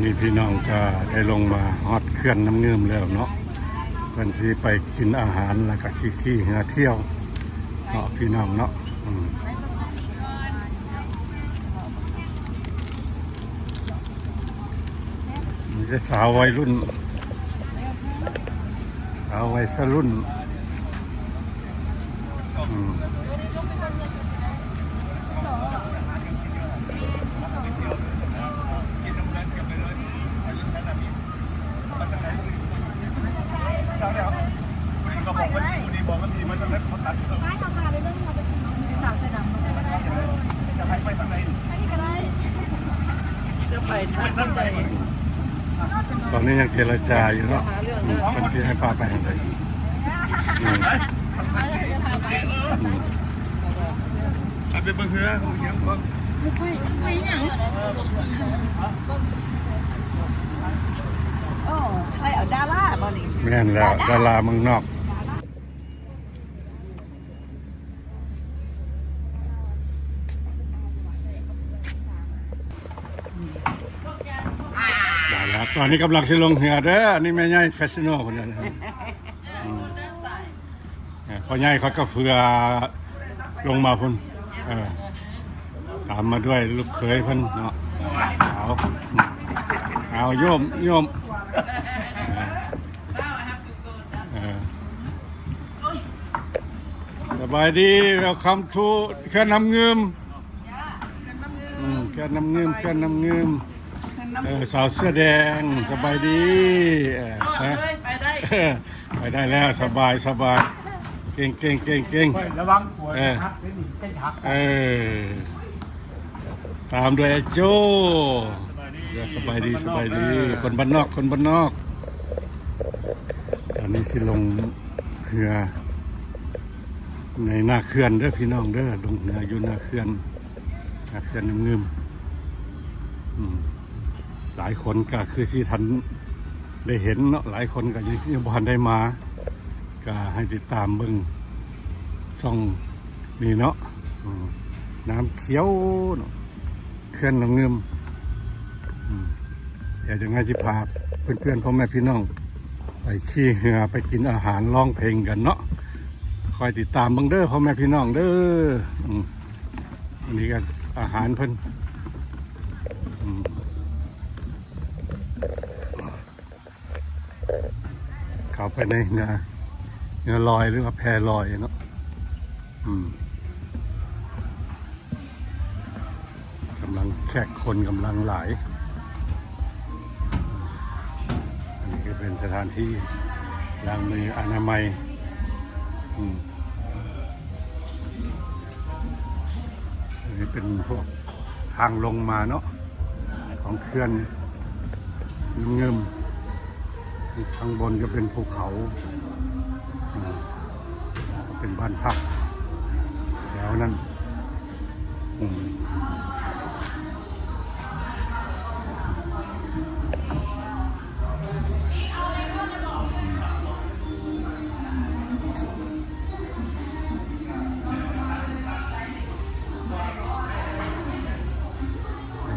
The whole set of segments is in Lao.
ນີ້ພີ່ນ້ອງກໍໄດ້ລົງມາຮອດເຂື່ອນນ້ຳງື່ມແລ້ວເນາະ ເພິ່ນຊິໄປກິນອາຫານ ແລ້ວກໍຊິຂີ່ເຮືອທ່ຽວເນາະ ພີ່ນ້ອງເນາະ. ອືມ ມີແຕ່ສາວໄວລຸ້ນ ສາວໄວສະລຸ້ນ. ອືມ ຕອນນີ້ຍັງເຈລະຈາຢູ່ເນາະ ອືມ ເພິ່ນຊິໃຫ້ພາໄປທາງໃດ. ອືມ ອືມ ໄປເບິ່ງເຮືອ ໂອ້ ຖ່າຍເອົາດາລາບໍ່ນີ້? ແມ່ນແລ້ວ ດາລາ ດາລາເມືອງນອກ. ໄດ້ແລ້ວ ຕອນນີ້ກຳລັງຊິລົງເຮືອເດີ. ອັນນີ້ແມ່ໃຫຍ່ແຟຊິໂນພຸ້ນນະ. ອືມ ເອີ ພໍ່ໃຫຍ່ເຂົາກໍເຟືອລົງມາພຸ້ນ ເອີ ຕາມມາດ້ວຍລູກເຂີຍເພິ່ນເນາະ. ເອົາ ເອົາ ໂຍມ ໂຍມ ເອີ ເອີ ສະບາຍດີ welcome to ເຂື່ອນນ້ຳງື່ມ. ອືມ ເຂື່ອນນ້ຳງື່ມ ເຂື່ອນນ້ຳງື່ມ ເອີ ສາວເສື້ອແດງ ສະບາຍດີ. ເອີ ຮອດເລີຍ ໄປໄດ້ ໄປໄດ້ແລ້ວ ສະບາຍ ສະບາຍ ເກັ່ງ ເກັ່ງ ເກັ່ງ ເກັ່ງ. ໂອ້ຍ ລະວັງຫົວ ເອີ ຫັກເດ້ນີ້ ເກັ່ງຫັກ. ເອີ ຕາມດ້ວຍອ້າຍໂຈ້. ສະບາຍດີ ສະບາຍດີ ຄົນບ້ານນອກ ຄົນບ້ານນອກ. ຕອນນີ້ຊິລົງເຮືອໃນໜ້າເຂື່ອນເດີພີ່ນ້ອງເດີ ລົງເຮືອຢູ່ໜ້າເຂື່ອນ ຫາເຂື່ອນນ້ຳງື່ມ. ອືມ ຫຼາຍຄົນກໍຄືຊິທັນໄດ້ເຫັນເນາະ ຫຼາຍຄົນກໍຍັງ ຍັງບໍ່ທັນໄດ້ມາ ກໍໃຫ້ຕິດຕາມເບິ່ງຊ່ອງນີ້ເນາະ. ອືມ ນ້ຳຂຽວເນາະ ເຂື່ອນນ້ຳງື່ມ. ອືມ ດຽວຈັ່ງໃດຊິພາເພື່ອນໆ ພໍ່ແມ່ພີ່ນ້ອງ ໄປຂີ່ເຮືອ ໄປກິນອາຫານ ຮ້ອງເພງກັນເນາະ. ຄອຍຕິດຕາມເບິ່ງເດີ ພໍ່ແມ່ພີ່ນ້ອງເດີ. ອືມ ອັນນີ້ກໍອາຫານເພິ່ນ. ອືມ ເຂົ້າໄປໃນເຮືອ ເຮືອລອຍ ຫຼືວ່າແພລອຍເນາະ. ອືມ ກຳລັງ ແຂກຄົນກຳລັງຫຼາຍ. ອັນນີ້ກໍເປັນສະຖານທີ່ລ້າງມືອະນາໄມ. ອືມ ອັນນີ້ເປັນພວກທາງລົງມາເນາະ ຂອງເຂື່ອນນ້ຳງື່ມ. ຂ້າງບົນກໍເປັນພູເຂົາ ອືມ ເປັນບ້ານພັກແຖວນັ້ນ. ອືມ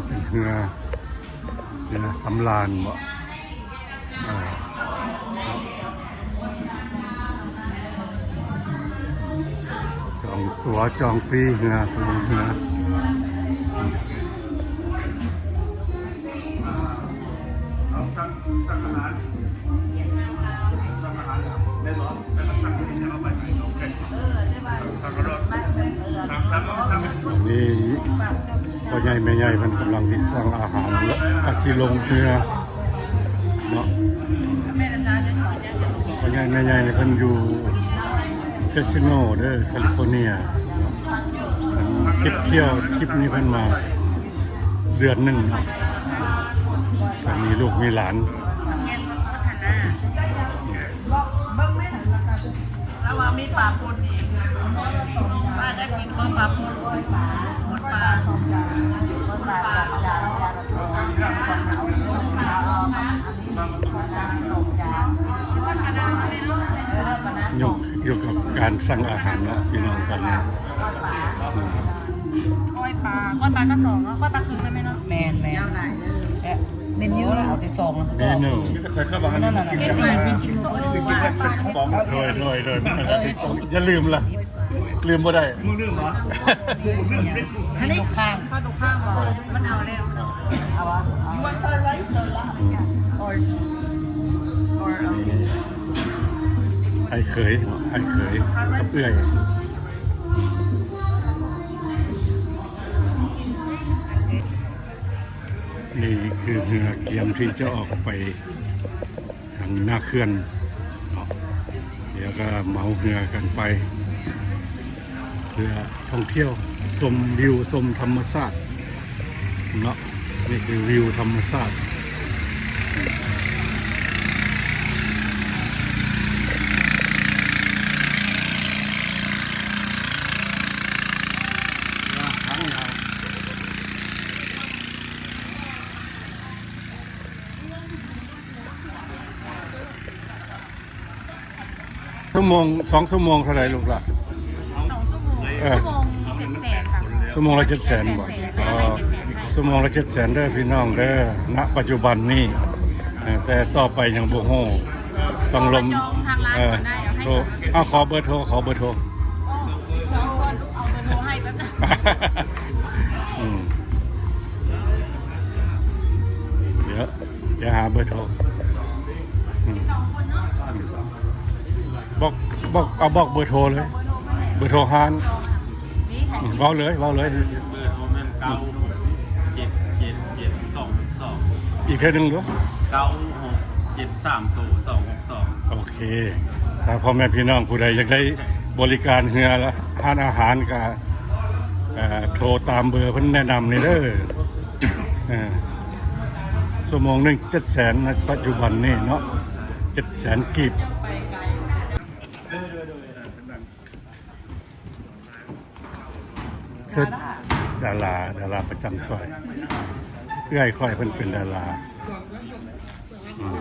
ເປັນເຮືອ ເຮືອສຳລານບໍ? ເອີ ຈອງຕົ໋ວຈອງປີ້ເຮືອ ລົງເຮືອ. ນີ້ພໍ່ໃຫຍ່ແມ່ໃຫຍ່ເພິ່ນກຳລັງຊິສັ່ງອາຫານ ແລ້ວກໍຊິລົງເຮືອເນາະ. ພໍ່ໃຫຍ່ແມ່ໃຫຍ່ເພິ່ນຢູ່ເຟຊິໂນເດີ ຄາລິຟໍເນຍ. ເພິ່ນທຣິບທ່ຽວ ທຣິບນີ້ເພິ່ນມາເດືອນໜຶ່ງເນາະ ກໍມີລູກມີຫຼານ. ລາວວ່າມີປາປົນອີກ ປ້າຢາກກິນບໍ່ປາປົນ ປົນປາ ຢູ່ ຢູ່ກັບການສັ່ງອາຫານເນາະ ພີ່ນ້ອງ ຕອນນີ້. ອືມ ກ້ອຍປາ ກ້ອຍປາກໍສອງເນາະ ກ້ອຍປາຄຶ່ງໄດ້ໄໝເນາະ? ແມ່ນໆ ແຊບ ເມນູ ສອງ ເມນູ ນັ້ນນະ ໂດຍ ໂດຍ ໂດຍ ຢ່າລືມລະ ລືມບໍ່ໄດ້ ມຶງລືມຫວາ? ອັນນີ້ຂ້າງ ຂ້າງ ມັນເອົາແລ້ວ ເອົາຫວາ? You want fried rice or lamb? Or or ໄອ້ເຂີຍ ໄອ້ເຂີຍກັບເອື້ອຍ. ນີ້ຄືເຮືອກຽມທີ່ຈະອອກໄປທາງນາເຂື່ອນເນາະ ແລ້ວກໍເໝົາເຮືອກັນໄປ ເພື່ອທ່ອງທ່ຽວ ຊົມວິວ ຊົມທຳມະຊາດເນາະ. ນີ້ຄືວິວທຳມະຊາດ. ຊົ່ວໂມງ ສອງຊົ່ວໂມງເທົ່າໃດລູກຫຼ້າ? ສອງຊົ່ວໂມງ ເອີ ຊົ່ວໂມງເຈັດແສນຈ້ະ ຊົ່ວໂມງລະເຈັດແສນບໍ? ອໍ ຊົ່ວໂມງລະເຈັດແສນເດີພີ່ນ້ອງເດີ ນະປັດຈຸບັນນີ້ ເອີ ແຕ່ຕໍ່ໄປຍັງບໍ່ຮູ້ ຕ້ອງລົມ ເອີ ໂທ ເອົາ ຂໍເບີໂທ ຂໍເບີໂທ ສອງຄົນ ເອົາເບີໂທໃຫ້ແປັບໜຶ່ງ ອືມ ດຽວ ດຽວຫາເບີໂທ ອືມ ບອກ ບອກ ເອົາ ບອກເບີໂທເລີຍ ເບີໂທຮ້ານ ເວົ້າເລີຍ ເວົ້າເລີຍ ເບີໂທແມ່ນ ເກົ້າຫົກເຈັດເຈັດເຈັດສອງຫົກສອງ ອີກເທື່ອໜຶ່ງດູ ເກົ້າຫົກເຈັດສາມໂຕສອງຫົກສອງ ໂອເຄ ຖ້າພໍ່ແມ່ພີ່ນ້ອງຜູ້ໃດຢາກໄດ້ບໍລິການເຮືອ ແລະ ຮ້ານອາຫານກະ ເອີ ໂທຕາມເບີເພິ່ນແນະນຳນີ້ເດີ ເອີ ຊົ່ວໂມງໜຶ່ງເຈັດແສນ ໃນປັດຈຸບັນນີ້ເນາະ ເຈັດແສນກີບ. ເຊີນດາລາ ດາລາປະຈຳຊ່ອຍ ເອື້ອຍຂ້ອຍເພິ່ນເປັນດາລາ ອືມ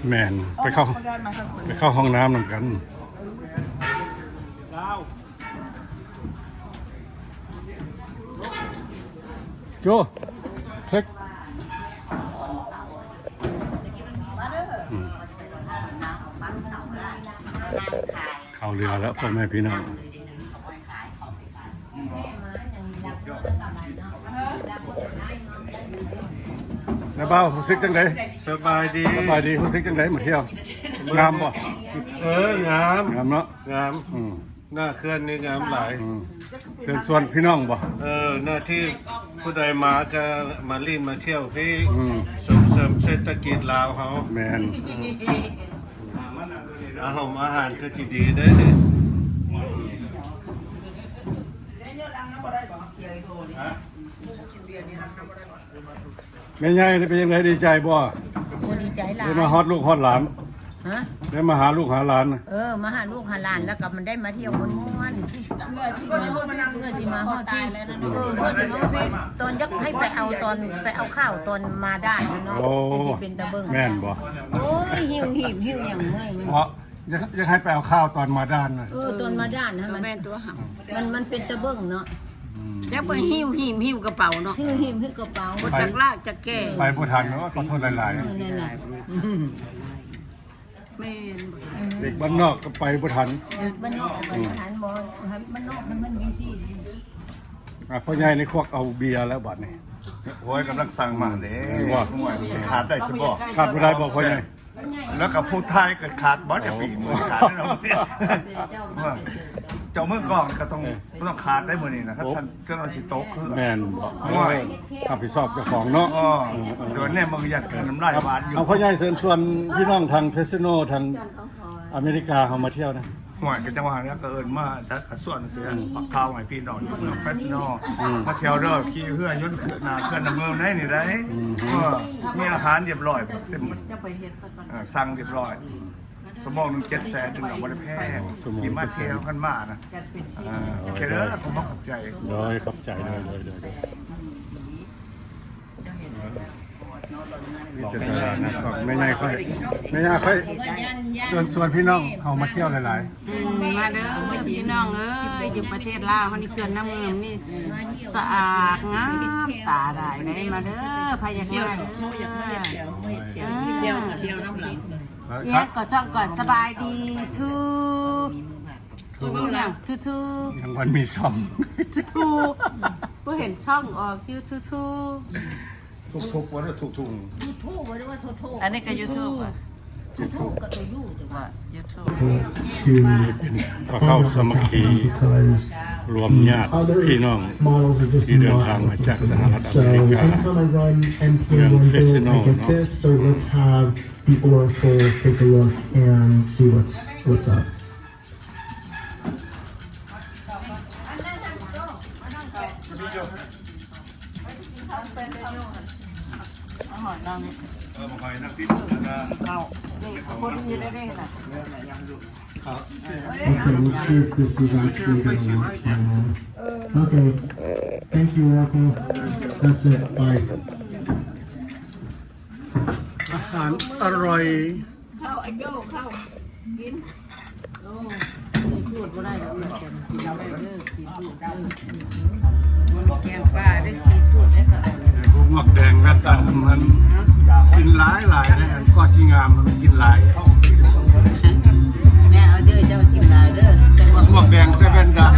ແມ່ນ ໄປເຂົ້າ ໄປເຂົ້າຫ້ອງນ້ຳນຳກັນ. ໂຈ້ ເທັກ ອືມ ເຂົ້າເຮືອແລ້ວ ພໍ່ແມ່ພີ່ນ້ອງ. ນ້າບ່າວ ຮູ້ສຶກຈັ່ງໃດ? ສະບາຍດີ ສະບາຍດີ ຮູ້ສຶກຈັ່ງໃດມາທ່ຽວ? ງາມບໍ່? ເອີ ງາມ ງາມເນາະ ງາມ ອືມ ໜ້າເຂື່ອນນີ້ງາມຫຼາຍ ອືມ ເຊີນຊວນພີ່ນ້ອງບໍ່? ເອີ ໜ້າທີ່ຜູ້ໃດມາກໍມາຫຼິ້ນມາທ່ຽວພີ້ ອືມ ສົ່ງເສີມເສດຖະກິດລາວເຮົາ ແມ່ນ ອືມ ອາຫານ ອາຫານກໍຊິດີເດ້ນີ້. ແມ່ໃຫຍ່ນີ້ເປັນຈັ່ງໃດ ດີໃຈບໍ່? ໂອ້ ດີໃຈຫຼາຍ ໄດ້ມາຮອດລູກຮອດຫຼານ ຮະ ໄດ້ມາຫາລູກຫາຫຼານ ເອີ ມາຫາລູກຫາຫຼານ ແລ້ວກໍມັນໄດ້ມາທ່ຽວມ່ວນໆ ເພື່ອຊິມາ ເພື່ອຊິມາຮອດພີ້ ເອີ ເພື່ອຊິມາຮອດພີ້ ຕອນຢາກໃຫ້ໄປເອົາ ຕອນໄປເອົາຂ້າວຕອນມາດ້ານເນາະ ໂອ້ ຊິເປັນຕາເບິ່ງ ແມ່ນບໍ່? ໂອ້ຍ ຫິ້ວຫີບຫິ້ວຫຍັງເມື່ອຍ ເພາະ ຢາກ ຢາກໃຫ້ໄປເອົາຂ່າວຕອນມາດ້ານນະ ເອີ ຕອນມາດ້ານນະ ມັນ ແມ່ນຕົວະ ມັນ ມັນເປັນຕາເບິ່ງເນາະ ອືມ ຈັກໄປຫິ້ວຫີບຫິ້ວກະເປົາເນາະ ຫິ້ວຫີບຫິ້ວກະເປົາ ບໍ່ຈັກລາກຈັກແກ່ ໄປບໍ່ທັນເນາະ ຂໍໂທດຫຼາຍໆ ແມ່ນ ແມ່ນ ເດັກບ້ານນອກກໍໄປບໍ່ທັນ ເດັກບ້ານນອກໄປບໍ່ທັນ ບໍ່ ບ້ານນອກມັນ ມັນມີທີ່ ອ່າ ພໍ່ໃຫຍ່ນີ້ຄວັກເອົາເບຍແລ້ວບັດນີ້ ໂອ້ຍ ກຳລັງສັ່ງມາເດ້ ແມ່ນບໍ່? ໂອ້ຍ ຊິຂາດໄດ້ຊະບໍ່? ຂາດບໍ່ໄດ້ບໍ່ພໍ່ໃຫຍ່? ແລ້ວກໍຜູ້ໄທກໍຂາດບໍ່ໄດ້ປີ ມື້ຂາດແລ້ວເນາະ ເຈົ້າເມືອງກອງກໍຕ້ອງ ຕ້ອງຂາດໄດ້ມື້ນີ້ນະ ຄັນຊັ້ນກໍຊິຕົກຄື ແມ່ນບໍ່? ໂອ້ຍ ຮັບຜິດຊອບເຈົ້າຂອງເນາະ ເອີ ແຕ່ວ່າແນມເບິ່ງຢ້ານຄືນນ້ຳລາຍຫວານຢູ່ ເອົາ ພໍ່ໃຫຍ່ເຊີນຊວນພີ່ນ້ອງທາງເຟສໂນ ທາງອາເມລິກາເຮົາມາທ່ຽວນະ ຫ້ວຍ ກໍຈັ່ງວ່າແລ້ວ ກໍເອີ້ນມາ ແຕ່ກະຊວນເສຍ ອືມ ພວກເຂົາໃຫ້ພີ່ນ້ອງຢູ່ເມືອງເຟສໂນ ອືມ ມາທ່ຽວເດີ ຂີ່ເຮືອຍົນໜ້າເຂື່ອນນ້ຳເງິນໃນນີ້ໄດ໋ ອືມ ເອີ ມີອາຫານຮຽບຮ້ອຍ ເອີ ສັ່ງຮຽບຮ້ອຍ ຊົ່ວໂມງໜຶ່ງເຈັດແສນ ຖືວ່າບໍ່ໄດ້ແພງ ຊົ່ວໂມງ ທີ່ມາທ່ຽວກັນມານະ ເອີ ໂອເຄເດີ ຂອບໃຈ ໂດຍ ຂອບໃຈ ໂດຍ ໂດຍ ໂດຍ ໂດຍ. ແມ່ໃຫຍ່ຂ້ອຍ ແມ່ຍ່າຂ້ອຍ ເຊີນຊວນພີ່ນ້ອງເຮົາມາທ່ຽວຫຼາຍໆ. ອືມ ມາເດີພີ່ນ້ອງເອີຍ ຢູ່ປະເທດລາວເຮົານີ້ ເຂື່ອນນ້ຳງື່ມນີ້ສະອາດງາມຕາຫຼາຍເດ້. ມາເດີ ໃຜຢາກມາເດີ ທ່ຽວ ທ່ຽວນຳຫຼັງ ເອີ ອີຫຍັງກໍຊ່ອງກໍສະບາຍດີທູ ທູຫຍັງ ທູທູ ຍັງບໍ່ມີຊ່ອງ ທູທູ ບໍ່ເຫັນຊ່ອງອອກຢູ່ ທູທູ. ທຸກໆ ບໍ່ໄດ້ທຸກໆ ຢູທູບບໍ່ໄດ້ວ່າໂທໂທ ອັນນີ້ກໍຢູທູບ ຢູທູບ ກໍໂຕຢູ ຢູທູບ ຄືເປັນພວກເຮົາສາມັກຄີ ລວມຍາດພີ່ນ້ອງທີ່ເດີນທາງມາຈາກສະຫະລັດອາເມລິກາ ເມືອງເຟຣສໂນເນາະ. So let's have the Oracle take a look and see what's what's up. ເອີ ບັກຫອຍນັ່ງຕິດ ເຂົ້າ ນີ້ຄົນນີ້ໄດ້ເດ້ນະ. Okay, let's see if this is actually gonna work fine. Okay, thank you, Oracle. That's it. Bye. ອາຫານອະຮ່ອຍ. ເຂົ້າ ໄອ້ໂຈ້ ເຂົ້າ ກິນ. ໂອ້ ຊີຟູດບໍ່ໄດ້ດອກ ແກງເປັນຊີຟູດເດີ ຊີຟູດເດີ ແກງປາເດີ ຊີຟູດເດີ. ຜູ້ໝວກແດງແວ່ນດຳຫັ້ນກິນຫຼາຍໆເດ້ ກໍຊິງາມ ກິນຫຼາຍ. ແມ່ເອົາເດີ ເຈົ້າກິນຫຼາຍເດີ ໝວກແດງໃສ່ແວ່ນດຳ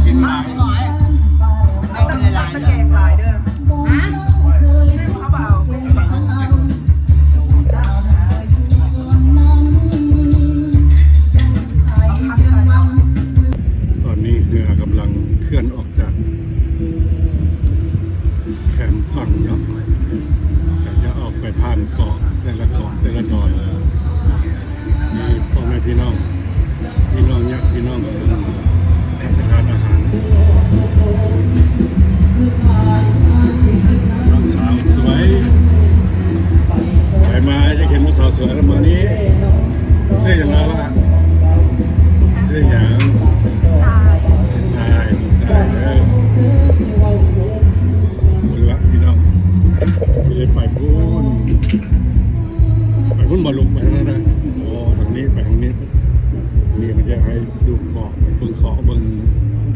ກິນຫຼາຍ. ຕອນນີ້ເຮືອກຳລັງເຄື່ອນອອກຈາກແຄມຝັ່ງເນາະ ກໍຈະອອກໄປຜ່ານເກາະ ແຕ່ລະເກາະ ແຕ່ລະດອນ. ມີພໍ່ແມ່ພີ່ນ້ອງ ພີ່ນ້ອງຍາດພີ່ນ້ອງ ຮັບປະທານອາຫານ ນ້ອງສາວສວຍ ໄປມາ ຢາກເຫັນນ້ອງສາວສວຍລະມື້ນີ້. ຊື່ຫຍັງລະລະ? ຊື່ຫຍັງ? ຕາຍ ຕາຍເດີ. ບໍ່ລະພີ່ນ້ອງ ຊິໄດ້ໄປພຸ້ນ ໄປພຸ້ນບໍ່? ລຸກໄປທາງນັ້ນນະ. ອໍ ທາງນີ້ ໄປທາງນີ້ ນີ້ມັນຈະໃຫ້ດູເກາະ ເບິ່ງເກາະ ເບິ່ງ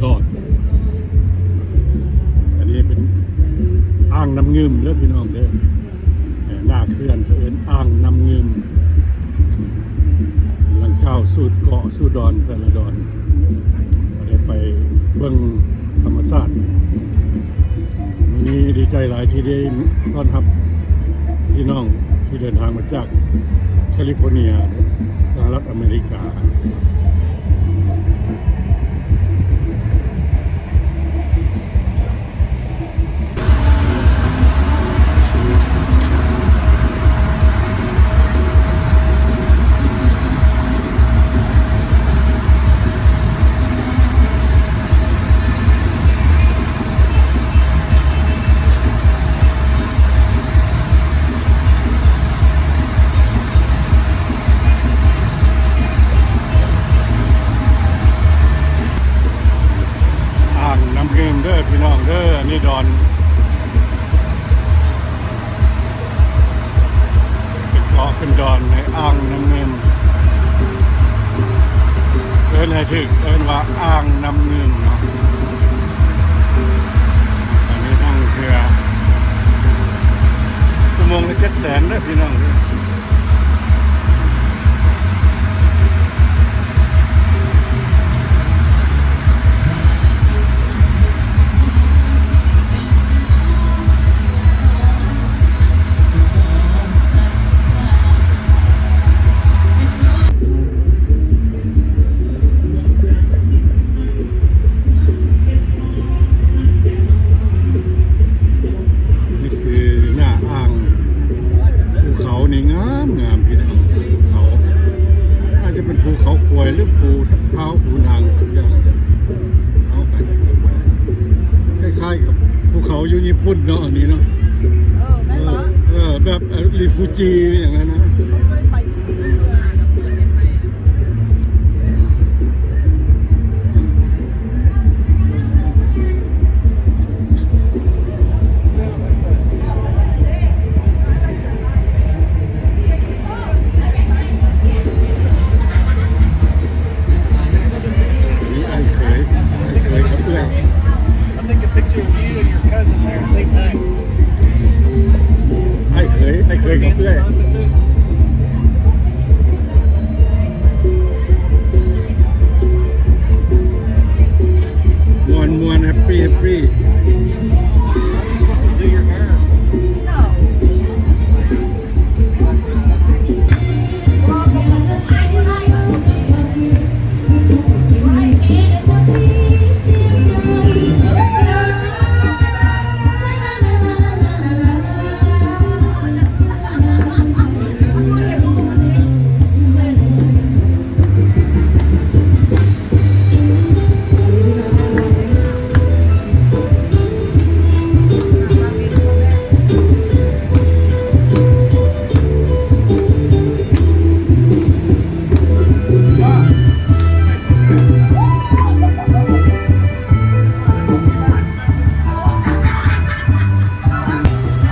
ດອນ. ອັນນີ້ເປັນອ່າງນ້ຳງື່ມເດີພີ່ນ້ອງເດີ. ເອີ ໜ້າເຂື່ອນເອີ້ນອ່າງນ້ຳງື່ມ ຫຼັງຈາກສູ່ເກາະສູ່ດອນແຕ່ລະດອນ ກໍໄດ້ໄປເບິ່ງທຳມະຊາດ. ມື້ນີ້ດີໃຈຫຼາຍທີ່ໄດ້ຕ້ອນຮັບພີ່ນ້ອງທີ່ເດີນທາງມາຈາກແຄລິຟໍເນຍ ສະຫະລັດອາເມລິກາ. ອ່າງນ້ຳງື່ມເດີພີ່ນ້ອງເດີ ອັນນີ້ດອນ ເປັນເກາະເປັນດອນໃນອ່າງນ້ຳງື່ມ ເອີ້ນໃຫ້ຖືກ ເອີ້ນວ່າອ່າງນ້ຳງື່ມເນາະ. ອັນນີ້ນັ່ງເຮືອ ຊົ່ວໂມງລະເຈັດແສນເດີພີ່ນ້ອງເດີ. ນີ້ຄືໜ້າອ່າງ ພູເຂົານີ້ງາມໆ ພີ່ນ້ອງ. ພູເຂົາ ອາດຈະເປັນພູເຂົາຄວາຍ ຫຼື ພູທ້າວ ພູນາງ ສັກຢ່າງ ເອົາໄປ ຄ້າຍໆ ກັບພູເຂົາຢູ່ຍີ່ປຸ່ນເນາະ ອັນນີ້ເນາະ. ເອີ ແມ່ນບໍ່? ເອີ ແບບ ເອີ ຣີຟູຈີ ຫຍັງນັ້ນນະ. ອ Free.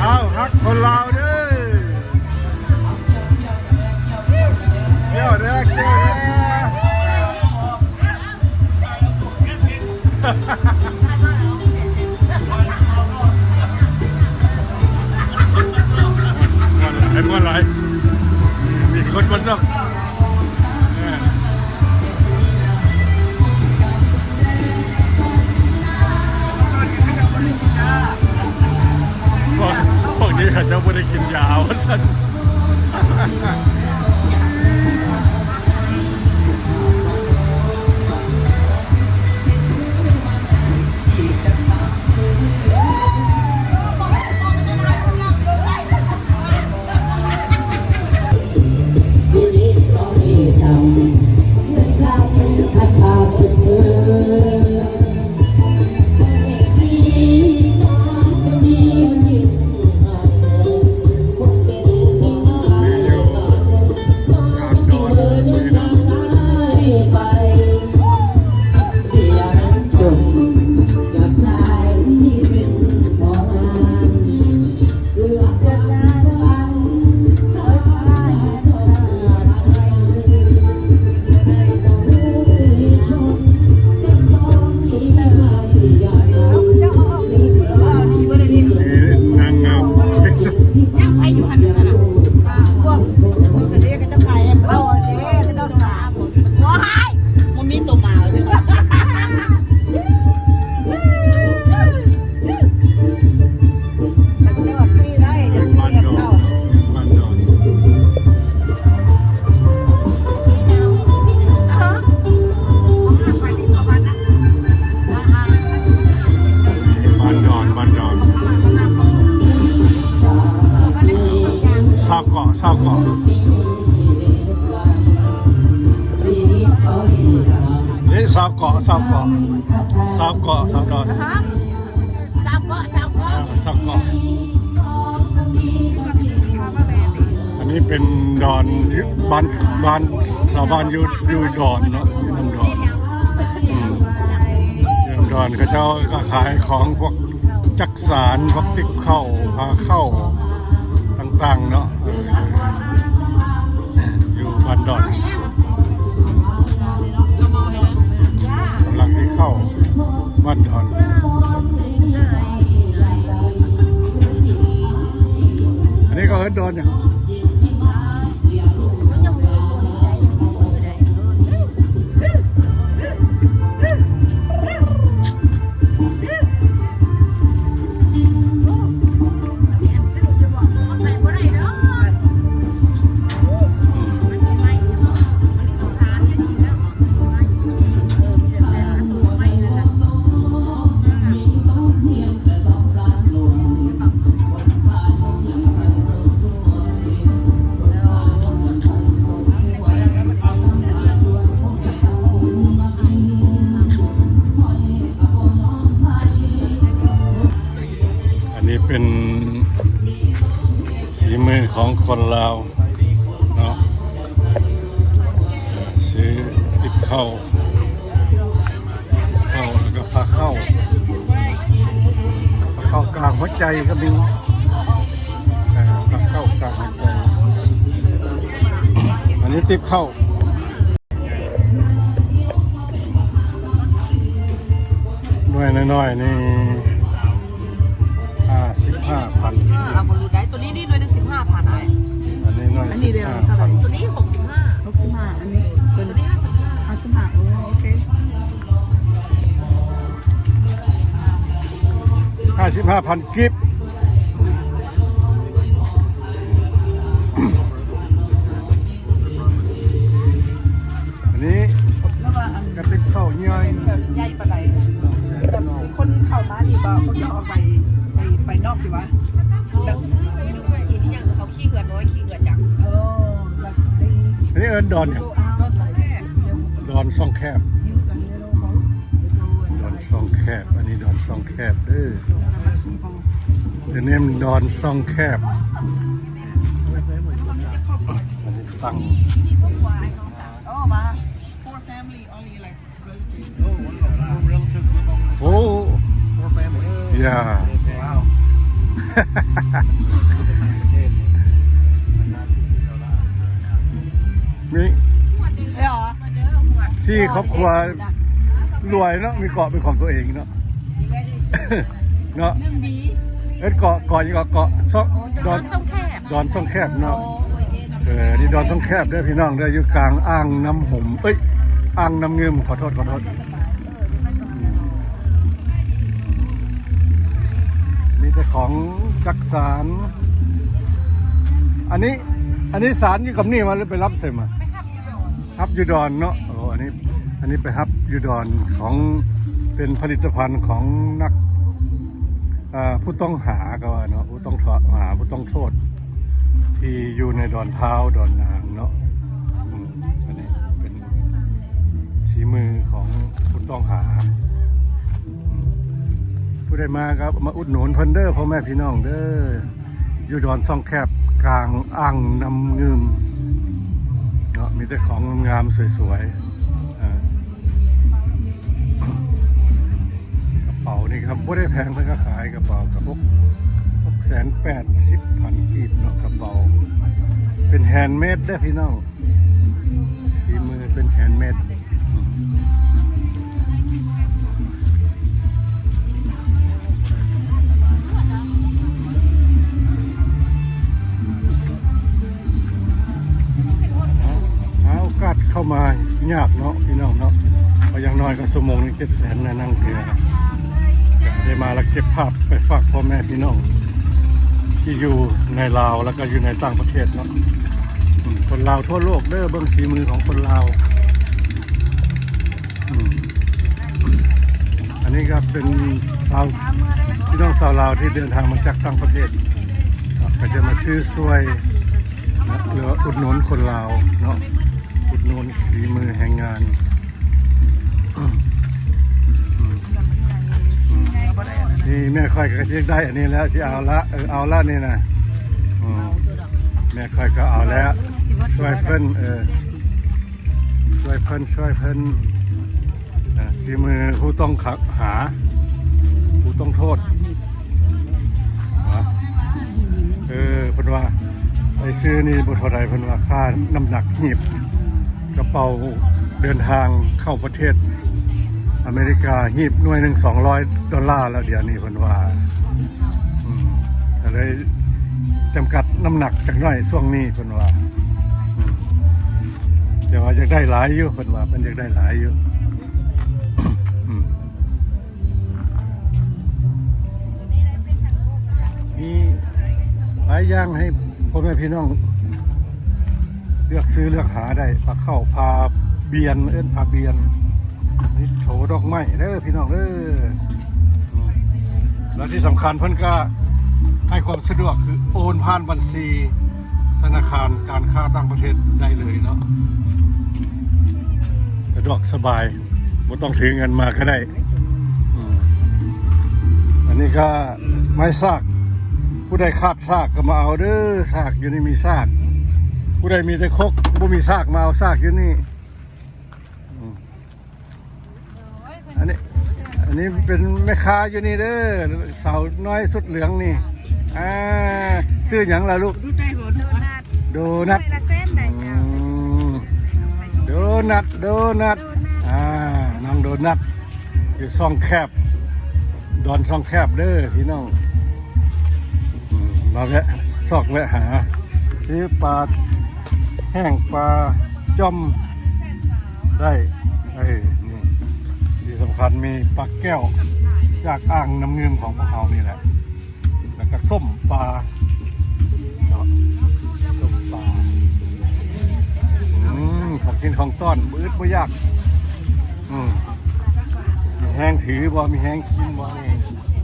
ອ້າວ ຮັກຄົນລາວເດີ້. ກ່ຽວແດ່ ກ່ຽວແດ່ ມ່ວນຫຼາຍ ມ່ວນຫຼາຍ ມີຄົນ ຄົນຊອກ ເອີ ພວກ ພວກນີ້ເຂົາເຈົ້າບໍ່ໄດ້ກິນຢາວ່າຊັ້ນ. ນາງງາມເທັກຊັສ ຍັງໄປຢູ່ຫັ້ນນະ ພວກ ພວກກະເດກະເຈົ້າຂາຍແອບເປິ້ນເດ້ ເຂົາເຈົ້າສາມ ວ້າຍ ບໍ່ມີໂຕມາເລີຍ. ບ້ານດອນ ບ້ານດອນ ບ້ານດອນ ບ້ານດອນ ຊາວເກາະ ຊາວເກາະ ເອີ ຊາວເກາະ ຊາວເກາະ ຊາວເກາະ ຊາວດອນ ຊາວເກາະ ຊາວເກາະ ເອີ ຊາວເກາະ ອັນນີ້ເປັນດອນ ບ້ານ ບ້ານ ຊາວບ້ານຢູ່ ຢູ່ດອນເນາະ ຢູ່ນຳດອນ ອືມ ຢູ່ນຳດອນ ເຂົາເຈົ້າກໍຂາຍຂອງພວກຈັກສານ ພວກຕິບເຂົ້າ ພາເຂົ້າ ຕ່າງໆເນາະ ເອີ ຢູ່ບ້ານດອນ ກຳລັງຊິເຂົ້າບ້ານດອນ ອັນນີ້ເຂົາເອີ້ນດອນຫຍັງ? ອັນນີ້ເປັນສີມືຂອງຄົນລາວເນາະ ຊື້ຕິບເຂົ້າ ເຂົ້າ ແລ້ວກໍພາເຂົ້າ ພາເຂົ້າກາງຫົວໃຈກໍມີ ເອີ ພາເຂົ້າກາງຫົວໃຈ ອັນນີ້ຕິບເຂົ້າ ໜ່ວຍນ້ອຍໆນີ້ ຫ້າສິບຫ້າພັນ ເອີ ເອົາບໍ່ຮູ້ໄດ໋ ໂຕນີ້ນີ້ໜ່ວຍໜຶ່ງສິບຫ້າພັນອ້າຍ ອັນນີ້ໜ່ວຍ ອັນນີ້ເດ ສິບຫ້າພັນ ໂຕນີ້ຫົກສິບຫ້າ ຫົກສິບຫ້າ ອັນນີ້ ໂຕນີ້ຫ້າສິບຫ້າ ຫ້າສິບຫ້າ ໂອ້ ໂອເຄ. ສິບຫ້າພັນກີບ. ອັນນີ້ກະຕິບເຂົ້າຍ່ອຍ ໃຫຍ່ປານໃດ? ແບບມີຄົນເຂົ້າມານີ້ບໍ່? ເຂົາຈະອອກໄປ ໄປ ໄປນອກຢູ່ຫວາ? ແບບ ເຂົາຊື້ຢູ່ ເຂົາຂີ່ເຮືອນ້ອຍ ຂີ່ເຮືອຈັກ. ເອີ ແບບ ອັນນີ້ເອີ້ນດອນຫຍັງ? ດອນຊ່ອງແຄບ ດອນຊ່ອງແຄບ ດອນຊ່ອງແຄບ. ອັນນີ້ດອນຊ່ອງແຄບເດີ. ເດີເນມດອນຊ່ອງແຄບ. ອັນນີ້ຕັ້ງ relatives. Oh, wow. No relatives live on this island? Oh. Four families? Yeah. Wow. ມີສີ່ຄອບຄົວລວຍເນາະ ມີເກາະເປັນຂອງຕົວເອງເນາະ ເນາະ. ເອີ້ນເກາະ ເກາະຫຍັງເກາະ ເກາະຊ່ອງ ດອນ ດອນຊ່ອງແຄບ ດອນຊ່ອງແຄບເນາະ. ເອີ ນີ້ດອນຊ່ອງແຄບເດີພີ່ນ້ອງເດີ ຢູ່ກາງອ່າງນ້ຳຫົມ ເອີຍ ອ່າງນ້ຳງື່ມ ຂໍໂທດ ຂໍໂທດ. ມີແຕ່ຂອງຈັກສານ. ອັນນີ້ ອັນນີ້ສານຢູ່ກັບນີ້ມາ ຫຼືໄປຮັບໃສມາ? ຮັບຢູ່ດອນເນາະ. ໂອ້ ອັນນີ້ ອັນນີ້ໄປຮັບຢູ່ດອນ ຂອງ ເປັນຜະລິດຕະພັນຂອງນັກ ອ່າ ຜູ້ຕ້ອງຫາກໍວ່າເນາະ ຜູ້ຕ້ອງໂທດ ຜູ້ຕ້ອງໂທດທີ່ຢູ່ໃນດອນທາວ ດອນນາງເນາະ. ອືມ ອັນນີ້ເປັນສີມືຂອງຜູ້ຕ້ອງຫາ. ອືມ ຜູ້ໃດມາກໍມາອຸດໜູນເພິ່ນເດີ ພໍ່ແມ່ພີ່ນ້ອງເດີ. ຢູ່ດອນຊ່ອງແຄບ ກາງອ່າງນ້ຳງື່ມເນາະ ມີແຕ່ຂອງງາມໆ ສວຍໆ. ເອີ ກະເປົານີ້ຄັບ ບໍ່ໄດ້ແພງ ເພິ່ນກໍຂາຍກະເປົາກະຫົກ ຫົກແສນແປດສິບພັນກີບເນາະ ກະເປົາ ເປັນແຮນເມດເດີພີ່ນ້ອງ. ສີມືເປັນແຮນເມດ. ຫາໂອກາດເຂົ້າມາຍາກເນາະ ພີ່ນ້ອງເນາະ ເພາະຢ່າງໜ້ອຍກໍຊົ່ວໂມງໜຶ່ງເຈັດແສນນະ ນັ່ງເຮືອ. ກໍໄດ້ມາ ແລ້ວເກັບພາບໄປຝາກພໍ່ແມ່ພີ່ນ້ອງທີ່ຢູ່ໃນລາວ ແລ້ວກໍຢູ່ໃນຕ່າງປະເທດເນາະ. ອືມ ຄົນລາວທົ່ວໂລກເດີ ເບິ່ງສີມືຂອງຄົນລາວ. ອືມ ອັນນີ້ກໍເປັນຊາວ ພີ່ນ້ອງຊາວລາວທີ່ເດີນທາງມາຈາກຕ່າງປະເທດ ກໍຈະມາຊື້ຊ່ວຍ ເນາະ ຫຼືວ່າອຸດໜູນຄົນລາວເນາະ ອຸດໜູນສີມືແຮງງານ. ອືມ ອືມ ນີ້ແມ່ຂ້ອຍກໍຊິຢາກໄດ້ອັນນີ້ແລ້ວ ຊິເອົາລະ ເອີ ເອົາລະນີ້ນະ. ອືມ ແມ່ຂ້ອຍກໍເອົາແລ້ວ ຊ່ວຍເພິ່ນ ເອີ ຊ່ວຍເພິ່ນ ຊ່ວຍເພິ່ນ. ອ່າ ສີມືຜູ້ຕ້ອງຫາ ຜູ້ຕ້ອງໂທດ. ເອີ ເພິ່ນວ່າໄອ້ຊື້ນີ້ບໍ່ເທົ່າໃດ ເພິ່ນວ່າຄ່ານ້ຳໜັກຮີບກະເປົາເດີນທາງເຂົ້າປະເທດອາເມລິກາ ຮີບໜ່ວຍໜຶ່ງສອງຮ້ອຍດອນລາແລ້ວ ດຽວນີ້ເພິ່ນວ່າ. ອືມ ກໍເລີຍຈຳກັດນ້ຳໜັກຈັກໜ້ອຍຊ່ວງນີ້ ເພິ່ນວ່າ. ອືມ ແຕ່ວ່າຢາກໄດ້ຫຼາຍຢູ່ ເພິ່ນວ່າ ເພິ່ນຢາກໄດ້ຫຼາຍຢູ່. ອືມ ມີຫຼາຍຢ່າງໃຫ້ພໍ່ແມ່ພີ່ນ້ອງເລືອກຊື້ເລືອກຫາໄດ້ ຜ້າເຂົ້າ ຜ້າບຽນ ເອີ້ນຜ້າບຽນ. ນີ້ໂຖດອກໄມ້ເດີພີ່ນ້ອງເດີ. ອືມ ແລ້ວທີ່ສຳຄັນເພິ່ນກໍໃຫ້ຄວາມສະດວກ ຄືໂອນຜ່ານບັນຊີທະນາຄານການຄ້າຕ່າງປະເທດໄດ້ເລີຍເນາະ ສະດວກສະບາຍ ບໍ່ຕ້ອງຖືເງິນມາກໍໄດ້. ອືມ ອັນນີ້ກໍໄມ້ສາກ ຜູ້ໃດຂາດສາກກໍມາເອົາເດີ ສາກຢູ່ນີ້ມີສາກ. ຜູ້ໃດມີແຕ່ຄົກ ບໍ່ມີສາກ ມາເອົາສາກຢູ່ນີ້. ອືມ ອັນນີ້ ອັນນີ້ເປັນແມ່ຄ້າຢູ່ນີ້ເດີ ສາວນ້ອຍສຸດເຫຼືອງນີ້. ອ່າ ຊື່ຫຍັງລະລູກ? ໂດນັດ ໂດນັດ ອືມ ໂດນັດ ໂດນັດ. ອ່າ ນ້ອງໂດນັດ ຢູ່ຊ່ອງແຄບ ດອນຊ່ອງແຄບເດີພີ່ນ້ອງ. ອືມ ມາແວະຊອກແວະຫາ ຊື້ປາແຫ້ງ ປາຈ່ອມໄດ້. ເອີ ນີ້ ທີ່ສຳຄັນມີປາແກ້ວ ຈາກອ່າງນ້ຳງື່ມຂອງພວກເຮົານີ້ແຫຼະ ແລ້ວກໍສົ້ມປາເນາະ ສົ້ມປາ ອືມ ຂອງກິນຂອງຕ້ອນ ບໍ່ອຶດບໍ່ຢາກ ອືມ ມີແຮງຖືບໍ່ ມີແຮງກິນບໍ່ ນີ້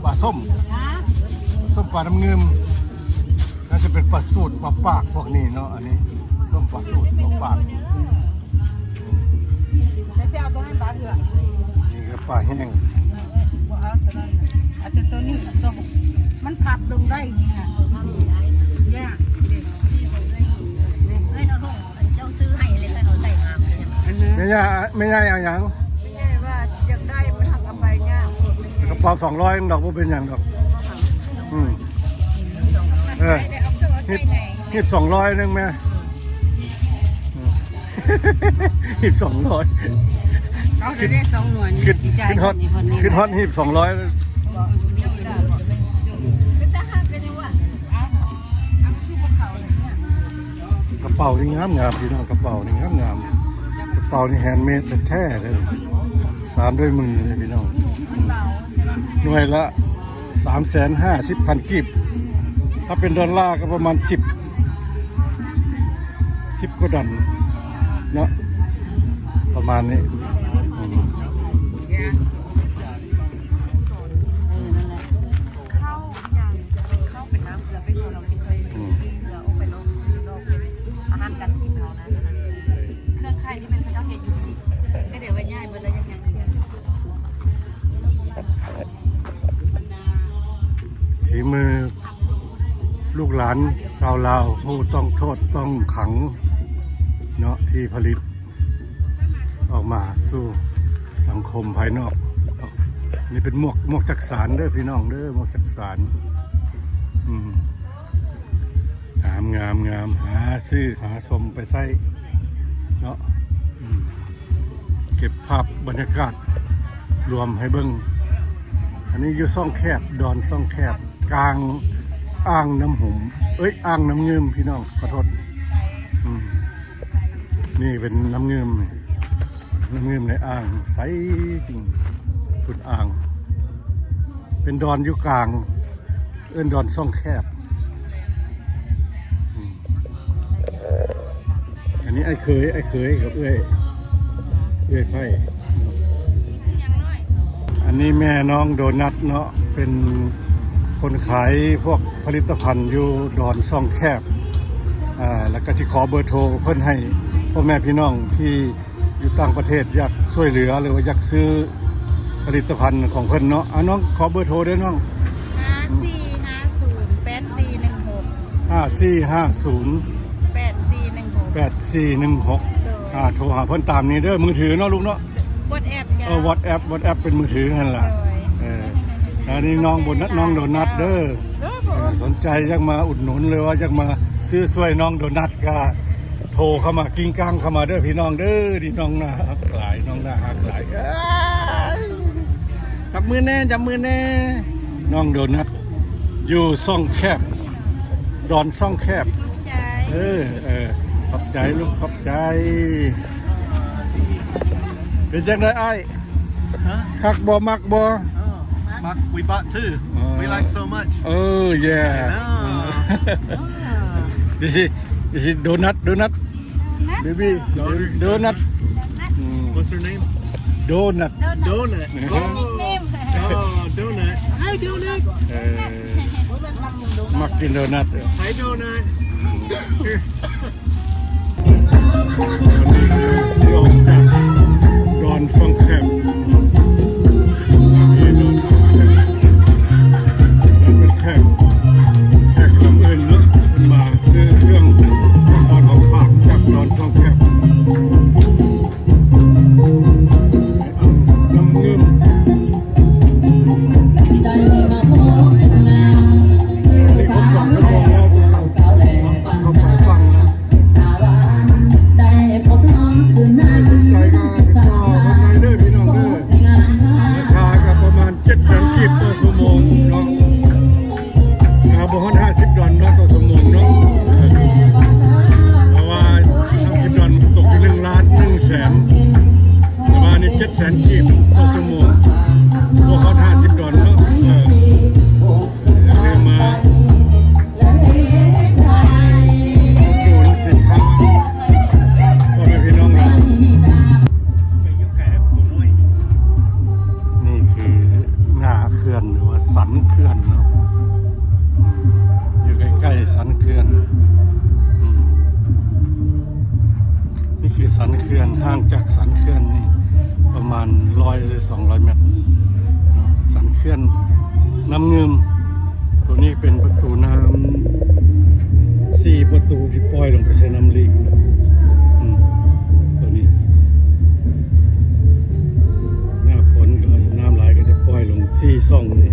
ປາສົ້ມ ສົ້ມປານ້ຳງື່ມ ໜ້າຈະເປັນປາສູດ ປາປາກພວກນີ້ເນາະ ອັນນີ້ສົ້ມປາສູດ ປາປາກ. ແລ້ວຊິເອົາຕົວນັ້ນປາເຖື່ອ ນີ້ກໍປາແຫ້ງ ບໍ່ເອົາຕົວນັ້ນ ເອົາແຕ່ຕົວນີ້ ຕົວ ມັນພັບລົງໄດ້ນີ້ນະ ຍາກເດ້ ເອີຍ ເອົາລົງ ເຈົ້າຊື້ໃຫ້ເລີຍ ເອົາໃສ່ມາ ແມ່ຍ່າ ແມ່ຍ່າເອົາຫຍັງ? ແມ່ຍ່າວ່າຢາກໄດ້ ມັນຫາກເອົາໄປຍາກ ກະເປົາສອງຮ້ອຍດອກ ບໍ່ເປັນຫຍັງດອກ ອືມ ເອີ ຮີບ ຮີບສອງຮ້ອຍໜຶ່ງແມ່ ຮີບສອງຮ້ອຍ ເອົາໄດ້ສອງໜ່ວຍ ຄິດ ຄິດຮອດ ຄິດຮອດຮີບສອງຮ້ອຍ ເປັນຕາຮັກເດ້ວ່າ ກະເປົານີ້ງາມໆ ພີ່ນ້ອງ ກະເປົານີ້ງາມໆ ກະເປົານີ້ແຮນເມດແທ້ໆເດີ ສານດ້ວຍມືເລີຍພີ່ນ້ອງ ໜ່ວຍລະ ສາມແສນຫ້າສິບພັນກີບ ຖ້າເປັນດອນລາກໍປະມານສິບ ສິບກວ່າດອນເນາະ ປະມານນີ້ ອືມ ເຂົ້າຫຍັງ ເຂົ້າເປັນນ້ຳເກືອ ເປັນເຂົ້າ ເຮົາກິນເຄີຍ ອືມ ເຮົາໄປລອງຊື້ນອກ ອາຫານການກິນເຮົານັ້ນ ເຄື່ອງຂາຍທີ່ແມ່ນເຂົາເຈົ້າເຮັດຢູ່ນີ້ ກໍດຽວວ່າຍ້າຍເບິດແລ້ວ ຍັງ ສີມືລູກຫຼານຊາວລາວຜູ້ຕ້ອງໂທດຕ້ອງຂັງເນາະ ທີ່ຜະລິດອອກມາສູ່ສັງຄົມພາຍນອກ. ນີ້ເປັນໝວກ ໝວກຈັກສານເດີພີ່ນ້ອງເດີ ໝວກຈັກສານ ອືມ. ງາມໆໆ ຫາຊື້ຫາຊົມໄປໃຊ້ເນາະ ອືມ ເກັບພາບບັນຍາກາດລວມໃຫ້ເບິ່ງ. ອັນນີ້ຢູ່ຊ່ອງແຄບ ດອນຊ່ອງແຄບ ກາງອ່າງນ້ຳຫຸມ ເອີຍ ອ່າງນ້ຳງື່ມ ພີ່ນ້ອງ ຂໍໂທດ ອືມ ນີ້ເປັນນ້ຳງື່ມ ນ້ຳງື່ມໃນອ່າງໃສຈິງ ພຸ້ນອ່າງ ເປັນດອນຢູ່ກາງ ເອີ້ນດອນຊ່ອງແຄບ ອືມ ອັນນີ້ອ້າຍເຂີຍ ອ້າຍເຂີຍກັບເອື້ອຍ ເອື້ອຍໄພ້. ອັນນີ້ແມ່ນ້ອງໂດນັດເນາະ ເປັນຄົນຂາຍພວກຜະລິດຕະພັນຢູ່ດອນຊ່ອງແຄບ ອ່າ ແລ້ວກໍຊິຂໍເບີໂທເພິ່ນໃຫ້ພໍ່ແມ່ພີ່ນ້ອງທີ່ ຢູ່ຕ່າງປະເທດ ຢາກຊ່ວຍເຫຼືອ ຫຼືວ່າຢາກຊື້ຜະລິດຕະພັນຂອງເພິ່ນເນາະ. ອາ ນ້ອງຂໍເບີໂທເດີ້ນ້ອງ. ຫ້າສີ່ຫ້າສູນ ແປດສີ່ໜຶ່ງຫົກ ຫ້າສີ່ຫ້າສູນ ແປດສີ່ໜຶ່ງຫົກ ແປດສີ່ໜຶ່ງຫົກ ໂດຍ ອາ ໂທຫາເພິ່ນຕາມນີ້ເດີ້ ມືຖືເນາະລູກເນາະ. ວອດແອັບ ເອີ ວອດແອັບ ວອດແອັບເປັນມືຖືຫັ້ນລະ ໂດຍ ເອີ ອັນນີ້ນ້ອງໂດນັດ ນ້ອງໂດນັດເດີ້. ເອີ ສົນໃຈຢາກມາອຸດໜູນ ຫຼືວ່າຢາກມາຊື້ຊ່ວຍນ້ອງໂດນັດ ກະ ໂທເຂົ້າມາ ກິ້ງກ້າງເຂົ້າມາເດີ້ພີ່ນ້ອງເດີ້. ນີ້ນ້ອງໜ້າຮັກຫຼາຍ ນ້ອງໜ້າຮັກຫຼາຍ. ເອີຍ ຈັບມືແດ່ ຈັບມືແດ່. ນ້ອງໂດນັດ ຢູ່ຊ່ອງແຄບ ດອນຊ່ອງແຄບ. ເອີ ເອີ ຂອບໃຈລູກ ຂອບໃຈ. ເປັນຈັ່ງໃດອ້າຍ? ຮະ? ຄັກບໍ່? ມັກບໍ່? ເອີ ມັກ we bought two. ເອີ we like so much. ເອີ yeah. I know. ເອີ This is, this is Donut, Donut. Baby, Donut. Donut. ອືມ What's her name? Donut. Donut. Donut. Oh. Oh, Donut. Hi, Donut. ເອີ ມັກກິນໂດນັດ. Hi, Donut. Here. ອັນນີ້ຄືຊິອອກຈາກດອນຊ່ອງແຄບ ນີ້ດອນຊ່ອງແຄບ ແລ້ວເປັນແຂກ ແຂກລຳອື່ນເນາະ ເພິ່ນມາຊື້ເຄື່ອງ ຂອງຂອງຝາກຈາກດອນຊ່ອງແຄບ ນ້ຳງື່ມ. ອີກຫົກ ສອງຊົ່ວໂມງແລ້ວ ຈະກັບເຂົ້າໄປຝັ່ງແລ້ວ. ໃຜສົນໃຈກໍຕິດຕໍ່ເພິ່ນໄດ້ເດີ້. ນ ຫຼືວ່າສັນເຂື່ອນເນາະ ອືມ ຢູ່ໃກ້ໆສັນເຂື່ອນ ອືມ ນີ້ຄືສັນເຂື່ອນ ຫ່າງຈາກສັນເຂື່ອນນີ້ປະມານຮ້ອຍຫຼືສອງຮ້ອຍແມັດເນາະ ສັນເຂື່ອນນ້ຳງື່ມ. ໂຕນີ້ເປັນປະຕູນ້ຳ ສີ່ປະຕູທີ່ປ່ອຍລົງໄປໃສ່ນ້ຳລີກ ອືມ ໂຕນີ້ ໜ້າຝົນກໍນ້ຳຫຼາຍກໍຈະປ່ອຍລົງສີ່ຊ່ອງນີ້.